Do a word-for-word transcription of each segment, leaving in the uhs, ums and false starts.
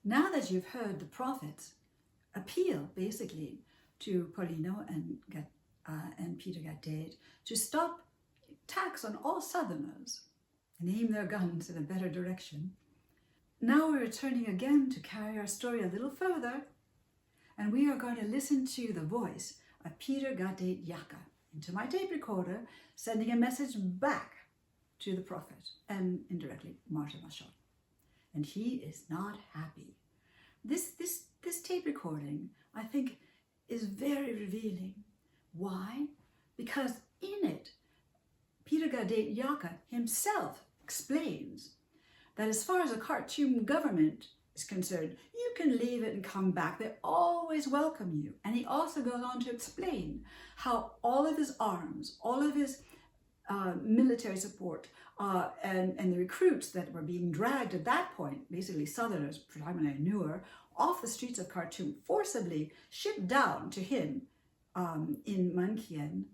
Now that you've heard the prophets appeal, basically, to Paulino and Gat-, uh, and Peter Gatdet to stop attacks on all Southerners and aim their guns in a better direction, now we're returning again to carry our story a little further, and we are going to listen to the voice of Peter Gatdet Yaka into my tape recorder, sending a message back to the prophet and indirectly Martin Machot. And he is not happy. This, this, this tape recording, I think, is very revealing. Why? Because in it, Peter Gatdet Yaka himself explains that as far as the Khartoum government is concerned, you can leave it and come back. They always welcome you. And he also goes on to explain how all of his arms, all of his uh, military support, uh, and, and the recruits that were being dragged at that point, basically Southerners, primarily Nuer, off the streets of Khartoum, forcibly shipped down to him, um, in Mankien.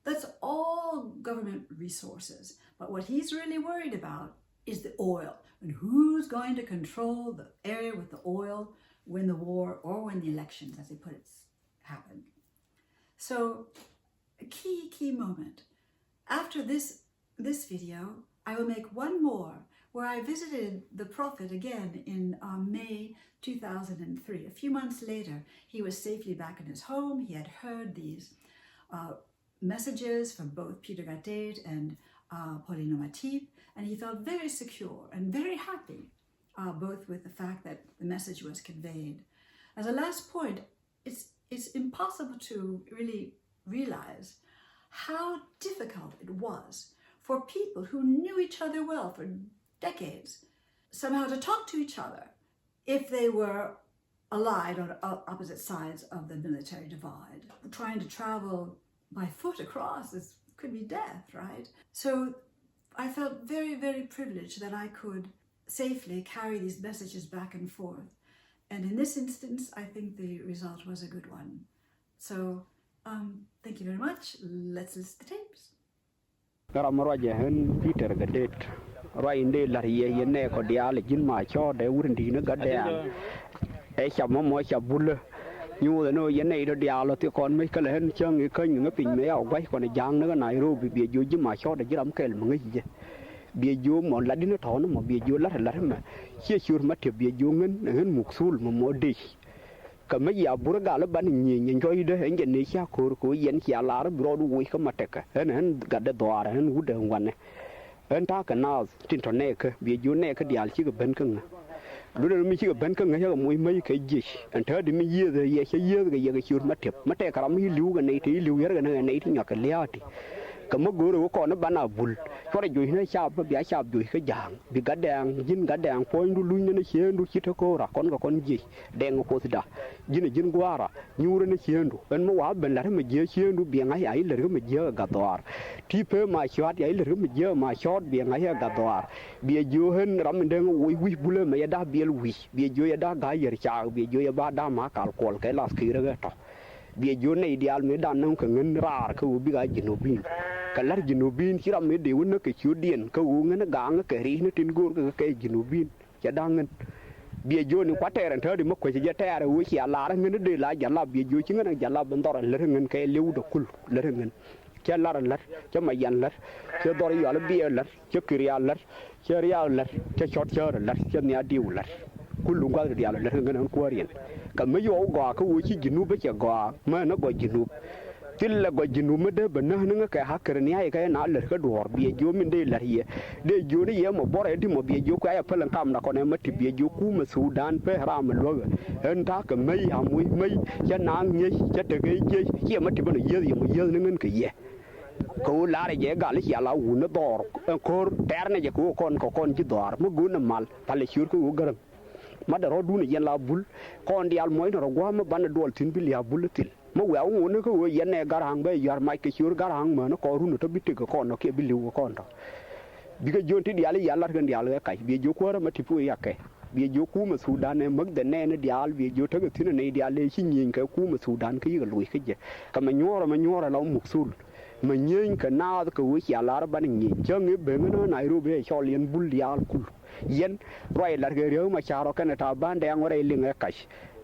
That's all government resources. But what he's really worried about is the oil. And who's going to control the area with the oil when the war, or when the elections, as they put it, happen? So, a key, key moment. After this, this video, I will make one more where I visited the prophet again in, uh, May two thousand and three. A few months later, he was safely back in his home. He had heard these, uh, messages from both Peter Gatdet and, uh, Paulino Matip, and he felt very secure and very happy, uh, both with the fact that the message was conveyed. As a last point, it's, it's impossible to really realize how difficult it was for people who knew each other well for decades somehow to talk to each other if they were allied on o-, opposite sides of the military divide. Trying to travel by foot across is, could be death, right? So I felt very, very privileged that I could safely carry these messages back and forth. And in this instance, I think the result was a good one. So, um, thank you very much. Let's listen to the tapes. Ram ruacɛ ɣän Peter Gatdet. Ruac in dee la̱r yɛ, yɛ nɛɛkɔ diaal ji̱n Machot ɛ wut in di̱i̱t ni Gatdɛɛŋ. Ɛ cap mɔmɔ cap Bulä. Nyuuth ɛn ɣöö yɛ nɛy tɔ diaal ɔ thiek kɔn mec kälɛ ɣän cäŋ i̱ käny ŋä piny mëë a gua̱c kɔn i̱ ja̱a̱ŋ ni kä Nairobi, biɛ jiök ji̱ Machot ɛ ji̱ ram kɛl mi ŋäc jɛ. Biɛ jiök mɔ lat in tɔ̱ɔ̱n mɔ, biɛ jiök la̱t ɛ la̱t ɛmɛ. Ciɛ ciöt Matip, biɛ jiök ɣän ɛ ɣän muk thul mɔmɔ dec. Kɛ mi yia Bur gal i̱ banɛ nyieny ɛn jɔcdä ɛn jɛ ni cia ko̱r kɛ ɣöö yɛn cia lar i̱ bi rɔɔdu woc kä Matɛkɛ. Ɣän, ɣän Gatdɛ dhɔaarɛ, ɣän wutdɛ ŋuanɛ. Ɣän ta̱a̱ kɛ naath tin tɔ̱ nɛɛkä, biɛ jiök nɛɛkä diaal cikɛ ben kä ŋä. Duundɛ mi cikɛ ben kä ŋä, cakɛ moc mäc kɛ jiec. Ɛn täätdi mi yiëëth ɛ yɛ cä yiëëth kɛ yɛ kɛ ciöt Matip. Matɛkɛ ram mi ci li̱w kɛ nɛy ti ci li̱w yärkɛ ni kɛ nɛy ti nyɔak kɛ lia̱a̱ti. Kɛ mi go̱o̱rɛ ɣöö kɔn i̱ banɛ a Bul. Cuɔrɛ joc ni cap, bia cap joc kä ja̱a̱ŋ. Bi Gatdɛɛŋ, ji̱n Gatdɛɛŋ puɔ̱nydu lunyni ni ciëëŋdu ci te ko̱o̱ra kɔn kɛ kɔn jiec. Dɛŋ Kuothda, ji̱n ɛ ji̱n gua̱a̱ra, nyuurä ni ciëëŋdu. Ɣän mi wa ben la̱t mi jiääk ciëëŋdu, biɛ ŋa̱c a i̱ lät kä mi jiääk ɛ Gatdhɔaar. Ti pee Machot a i̱ lät kä mi jiääk ɛ Machot, biɛ ŋa̱c ɛ Gatdhɔaar. Biɛ jiök ɣän ram mi dee ŋä woc wi̱c Bulä mɛ yɛ da̱k biɛl wi̱c. Biɛ jiök yɛ da̱k ga̱a̱c yɛr caak, biɛ jiök yɛ ba da̱k ma̱a̱ kal kuɔl kɛ lath ki̱i̱rä ɣä tɔ̱. Biɛ jiök nɛy diaal mëë dan nɔŋ kɛ ŋän raar kä ɣöö bikɛ a Jinubin. Kɛ la̱r Jinubin ci ram mëë dee wä näk kɛ ciötdiɛn kä ɣöö ŋän ga̱a̱ŋä kɛ ri̱cni tin go̱o̱rkɛ kɛ kɛ Jinubin. Cɛ da̱ŋ ŋän. Biɛ jiök ni kua tɛɛr ɛn täätdi mi kuecä jɛ tɛɛr ɛ ɣöö cia lar ɛ ŋän dee la jalap, biɛ jiök ci ŋän ɛ jalap in dhɔr ɛ lät ɛ ŋän kɛ li̱w dɔ̱kul lät ɛ ŋän. Cä lar ɛ lät, cä mac yan lät, cä dhɔr yual biɛ lät, cä kir ya lät, cä riaak lät, cä cɔt cäär ɛ lät, cä nhiaar diw lät. Kul in gua̱th diaal ɛ lät kä ŋän ɣän kuäär yɛn. Kɛ mi yuɔk gɔaa kä ɣöö ci Jinup bä cɛ gɔaa, mänä gɔaa Jinup. Thilɛ gɔaa Jinup mi dee bä näk ni ŋä kɛ ha̱ kir nhiaac kɛ na lät kä duɔ̱ɔ̱r, biɛ jiök min dee lät yɛ. Dee jiök ni yɛ mɔ buɔrɛ ti mɔ, biɛ jiök kuɛ ayɛ päl in kamda kɔn ɛ Matip, biɛ jiök kumɛ Thudan pee ram mi luäk ɛ. Ɣän ta̱a̱ kɛ mäc a muc mäc, cä naaŋ ŋi̱eec, cä tekɛ jiec, ciɛ Matip ɛn ɔ yieth yɛ mɔ yieth ni ŋän kɛ yɛ. Kɛ ɣöö la̱rɛ jɛ gal i̱ cia la wun ni dhɔr ɛn ko̱r tɛ̈rnɛ jɛ kɛ ɣöö kɔn kɛ kɔn ji̱ dhɔaar mi go̱o̱n ni mal palɛ ciöör kä ɣöö gärä. Mat dɛ rɔ̱dun ɛ yɛn la Bul kɔn diaal muɔcnɛ rɔ gua̱a̱m mi banɛ duɔl thi̱n bi lia̱a̱ Bul i̱ thil. Mi wiaa wä ŋo̱o̱n ni kä ɣöö yɛn nɛ Garaŋ bä yɔ̱a̱r mac kɛ ciöör Garaŋ mänä kɔn run ɛ tɔ̱ bi tëk kɛ kɔn tɔ̱ kiɛ bi li̱w kɛ kɔn tɔ̱. Bikɛ jiön ti diaal i̱ ya lat kɛn diaal kɛ kac, biɛ jiök kuäärä Matip wee yakɛ. Biɛ jiök kumɛ Thudan ɛ mäk dhɛ nɛɛni diaal, biɛ jiök tekɛ thi̱n ɛ nɛy diaal ëë ci nyieny kɛ kumɛ Thudan kä yikɛ loc kä jɛ. Kɛ mɛ nyuɔ̱ɔ̱rɛ mɛ nyuɔ̱ɔ̱rɛ la muk thul. Mɛ nyieeny kɛ naath kɛ ɣöö cia lar banɛ nyieeny. Cäŋ i̱ beŋä ni Nairobi ɛ cɔl yɛn Bul diaal kul. Yɛn ruac latkɛ Riek Machar ɔ kɛnɛ Taban Dɛŋ ɔ rɛy liŋ ɛ kac.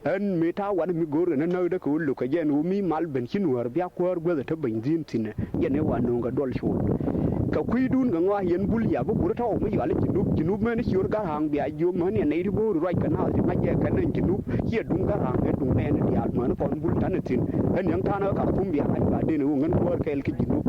Ɣän mëë ta̱a̱ wanɛ mi go̱o̱rkɛ ni näkdä kɛ ɣöö lo̱kɛ jɛ ɛn ɣöö mi mal ben ci Nuäär bia kuäär guäth ɛ te beny dhi̱n thi̱n ɛ. Yɛn ëë wa nööŋkɛ duɔl cool. Kɛ kui̱dun kɛ ŋɔak yɛn Bul ya bi guur tɔ̱ mi yual i̱ Junub, Junub mëën i̱ ciöör Garaŋ bia jiök mäni ɛ nɛy ti bo̱o̱ri ruac kɛ naath ti ŋa̱c jɛ kɛ nɛn Junub ciɛ duŋ Garaŋ ɛ duŋ nɛɛni diaal mäni kɔn Bul ta̱nɛ thi̱n. Ɣän yɛn ta̱a̱n ɛ Kartum bia ŋa̱c ba den ɛ ɣöö ŋän kuäär kɛɛl kä Junub.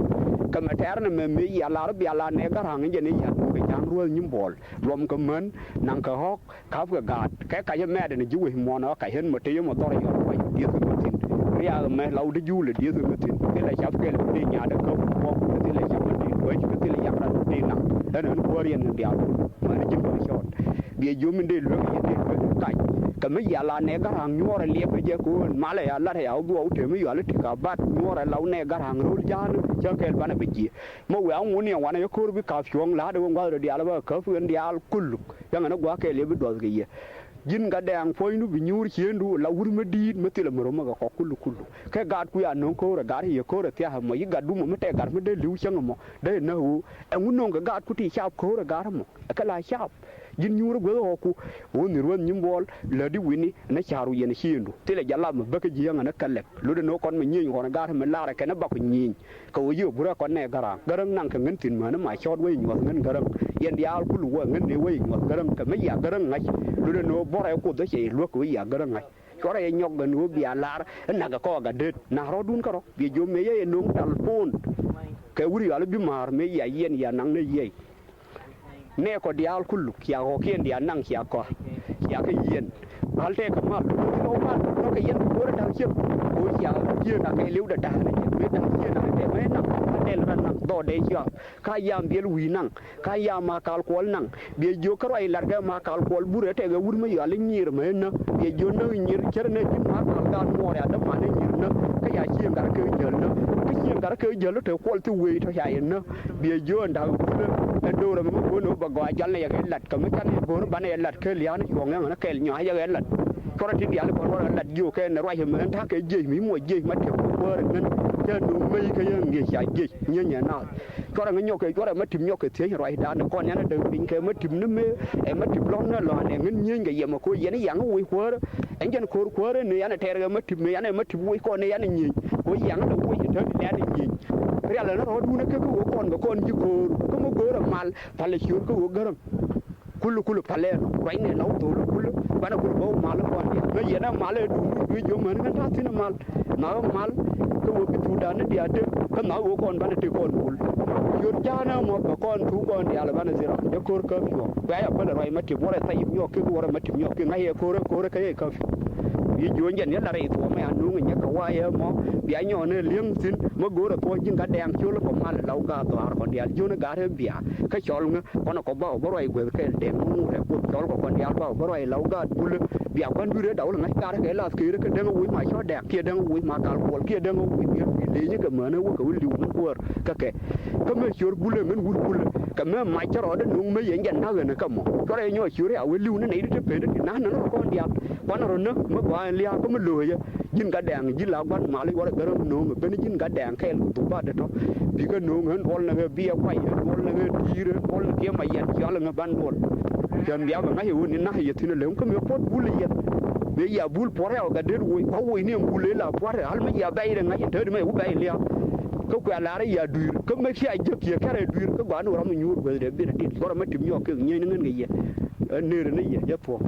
Kɛ mɛ tɛɛr nɛ mɛ mëë ya lar bia la nɛ Garaŋ in jɛ ni ya duŋ kɛ ja̱a̱ŋ ruäth nyimbɔɔl. Luɔm kɛ män, naŋ kɛ ɣɔ̱k, ka̱p kɛ gaat. Kɛ kac ɛmɛɛt ɛn ji̱ wec muɔ̱ɔ̱n ɣä kac ɣän mɔ tëë yɛ mɔ dhɔr yɔl ruac dieth kɛ mɛ thi̱n. Riaak ɛmɛ law dee juul ɛ dieth kɛ mɛ thi̱n. Thilɛ cap kɛl dee nyaat ɛ käp kuɔk, thilɛ cap mɛ dee tuäc, thilɛ yam rat dee naŋ. Ɣän ɣän kuäär yɛn kɛ diaal. Mäni ji̱n bä cɔɔt. Biɛ jiöm in dee lueŋ yɛn dee lueŋ kac. Kɛ mi yal a nɛ Garaŋ nyuɔɔr ɛ liɛpɛ jɛ ko̱o̱n. Malɛ ya lat ɛ ya wä bi wä wä tëë mi yual i̱ ti ka bat nyuɔɔr ɛ law nɛ Garaŋ ro̱l ja̱a̱n. Cä kɛl banɛ bi jiɛ. Mä wiaa ŋun niɛ wanɛ yɛ ko̱r bi ka̱p cuɔ̱ŋ la̱t ɛ wä ŋua̱th rɔ diaal bä käp ɣän diaal kuluk. Cäŋɛ ni gua̱a̱k kɛɛl yɛ bi duɔth kɛ yɛ. Ji̱n Gatdɛŋ puɔ̱nydu bi nyuur ciëëŋdu la wur mi di̱i̱t mi thilɛ mi ro̱mä kɛ kɔk kulu kulu. Kɛ gaatku ya nöŋ ko̱o̱rɛ ga̱a̱r yɛ ko̱o̱rɛ thia̱a̱ ɛmɔ yi gatdu mɔ mi tɛk ga̱r mi dee li̱w cäŋ ɛmɔ dee näk ɣöö ɛŋu nöŋ kɛ gaatku ti caap ko̱o̱rɛ ga̱a̱r ɛmɔ. Ɛ kɛ la caap ji̱n nyuur guäth ɣɔɔku. Ɣöö nhi̱r wä nyimbɔɔl lätdi wi̱ni ni ca̱ru yɛn ciëëŋdu thilɛ jɛ lam mi bäkä ji̱ yäŋä ni kɛ lɛk. Lotdɛ ni ɣöö kɔn mi nyieny ɣɔn ga̱a̱r mi larɛ kɛn ɛ bakɔ nyieny. Kɛ ɣöö yiëë burɛ kɔn nɛ Garaŋ. Garaŋ naŋ kɛ ŋän thi̱n mäni ma cɔɔt wec nyuɔ̱th ŋän Garaŋ. Yɛn diaal kul wä ŋän ni wec nyuɔ̱th Garaŋ kɛ mi ya Garaŋ ŋa̱c. Lotdɛ ni ɣöö buɔrɛ kuoth dä cɛ yɛ luäk kɛ wec ya Garaŋ ŋa̱c. Cuɔrɛ yɛ nyɔk gän ɣöö bia lar. Ɛ nak ɛ kɔɔk a det na rɔ̱dun kärɔ. Biɛ jiö mëë yɛ yɛ no̱o̱ŋ tal puɔ̱ɔ̱n. Kɛ wur yual bi ma̱a̱r mëë ya yɛn ya naŋ ni yiɛy. Nɛɛkɔ diaal kuluk cia ɣɔ̱kiɛn diaal naŋ cia kɔ̱r. Cia kɛ yiɛn. Bal tɛɛkɛ mal. Lɔ mal. Lɔ kɛ yɛn bi go̱o̱rɛ da̱k ciek. Kɛ ɣöö cia yieen akɛ li̱w dɛ da̱a̱n. Mëë da̱k ciek akɛ tɛmɛ mëë naŋ. Ka dɛl rɔ naŋ. Dhɔɔdɛ cuaak. Ka yam biɛl wi̱i̱ naŋ. Ka yam Makal Kuɔl naŋ. Biɛ jiök kä ruac lat kɛ Makal Kuɔl burɛ tɛkɛ wur mi yɔal i̱ nyiir mɛ inä. Biɛ jiök näk nyiir cär nɛ ji̱n Makal gaat muɔɔr ya däman i̱ nyiir nä. Kä ya cieŋ gat kɛ jäl nä. Kä cieŋ gat kɛ jäl tɛ kuɔl thi wee tɔ ca yɛ nä. Biɛ jiök ɛn da̱k kulä. Ɛ do̱rɛ mɛ mi go̱o̱n ɛ wä bɛ gɔaa jɔl nɛ yɛ kɛ lat kɛ mi canɛ go̱o̱r banɛ yɛ lat kɛ lia̱a̱n cuɔ̱ŋ ɛmɛ nä kɛl nyɔac yɛ kɛ lat. Cuɔrɛ ti diaal kɔn wä lat jiök kɛ nɛ ruac ɛmɛ ɛn ta̱a̱ kɛ jiec mi muɔc jiec ma tiɛp kɛ kuäär ɛŋän. Cä nuŋ mec kä yɛ ŋi̱i̱c ca jiec nyieny ɛ naath. Cuɔrɛ ŋä nyɔk kɛ cuɔrɛ ma tim nyɔk kɛ thiec ruacdan kɔn yan a däk piny kɛ ma tim ni mëë ɛ ma tim lɔ̱ŋ ni lɔ̱a̱n ɛ ŋän nyieeny kɛ yɛmɛ ko̱ yɛn i̱ yaŋ i̱ wec kuäärä. Ɛn jɛn ko̱r kuäärä ni yan ɛ tɛɛr kɛ ma tim ni yan ɛ ma tim wec kɔn ni yan ɛ nyieeny ko̱ yaŋ i̱ lɛ wec ɛ tääk lɛ yan ɛ nyieeny. Rial ɛn rɔ̱ɔ̱dun ɛ kek i̱ wec kɔn kɛ kɔn ji̱ ko̱o̱r kä mi go̱o̱r ɛ mal palɛ ciöör kä wec gärä. Kulɛ kulɛ palɛ ɛnɔ ruacnɛ la wä thol kulɛ banɛ kulɛ bä wä mal kɔn diaal. Mɛ yɛn ɛ mal ɛ duundun duec jiɔ män kɛn ta̱a̱ thi̱n ɛ mal. Nhakɛ mal kä wä bi thuudan ni diaal te kä nhakɛ wä kɔn banɛ te kɔn kul. Ciöt ja̱a̱n ɛ mɔ bɛ kɔn thuk kɔn diaal banɛ dhil ram jɛ ko̱r käp cuɔ̱ɔ̱ŋ. Kuɛ ya bälɛ ruac ma tip wä rɛ thayip nyɔɔk kek wä rɛ ma tip nyɔɔk kek ŋa̱c yɛ ko̱r ɛ ko̱r ɛ kä yɛ käp cuɔ̱ɔ̱ŋ. Bi jiöön jɛn yɛ la rɛy thuɔ̱ɔ̱m ɛ a nuŋ ɛ nyɛ kɛ wa̱a̱ yɛ mɔ bia nyɔɔn ɛ li̱eŋ thi̱n. Mä go̱o̱rɛ thuɔ̱ɔ̱c ji̱n ka dɛɛŋ ciöl kɔ mal ɛ la wä gaat dhɔaar kɔn diaal jiöön ɛ gaat ɛ bia. Kä cɔl ŋä kɔn kɔ ba wä bä ruac gueth kɛɛl dɛŋ ŋuurɛ kuoth cɔl kɔ kɔn diaal ba wä bä ruac law gaat bulä. Bia gua̱n dui̱rɛ daw lɛ ŋa̱c kaarä kɛ lath keerä kä däŋ a woc ma cɔ̱ dɛɛk kiɛ däŋ a woc ma kal kuɔl kiɛ däŋ a woc mi̱er wi̱i̱ leecä kɛ mänä wä kɛ wä li̱w ni kuäär kä kɛ. Kä mɛ ciöör bulä ŋän wur bulä kɛ mɛ mac cä rɔɔdä no̱o̱ŋ mɛ yɛn jɛn na̱k ɣän kä mɔ cuɔrɛ nyɔɔc ciöör a wä li̱w ni nɛy ti te pen ti na̱k nän rɔ kɔn diaal. Kuanɛ rɔ näk mi gɔaa ɛn lia̱a̱ kä mi lo̱o̱cä. Ji̱n gatdɛɛŋ ji̱ la gua̱n mal i̱ wä rɔ gärä no̱o̱ŋ ɛ ben ji̱n gatdɛɛŋ kɛɛl kɛ dhuk batdɛ tɔ̱. Bikɛ no̱o̱ŋ ɣän duɔl nɛ ɣä biɛ kuay ɣän duɔl nɛ ɣä ti̱i̱r ɣän duɔl nɛ kiɛ ma yɛn ciɔl ɛ ŋä ban duɔl. Cän bia bɛ ŋa̱c ɛ ɣöö ni na̱k yɛ thi̱n ɛ lɛŋ kä mëë puɔ̱t bul ɛ yɛn. Mëë ya bul puɔ̱t rɛw ɛ gat deet woc kua woc ni ɛn bul ɛ la pua̱t ɛ ɣal mi ya bɛc rɛ ŋa̱c ɛ tä̱t mɛ wu bɛc lia̱a̱. Kä kuɛ la̱r ɛ ya dui̱r kä mɛ cia jek kiɛ kɛrɛ dui̱r kä gɔaa ni wä ram mi nyuur guäthdɛ bin ɛ dit gɔrɛ mɛ tim nyɔɔk kek nyieny ni ŋän kɛ yɛ. Ɛ neer ni yɛ yɛ thuɔ̱k.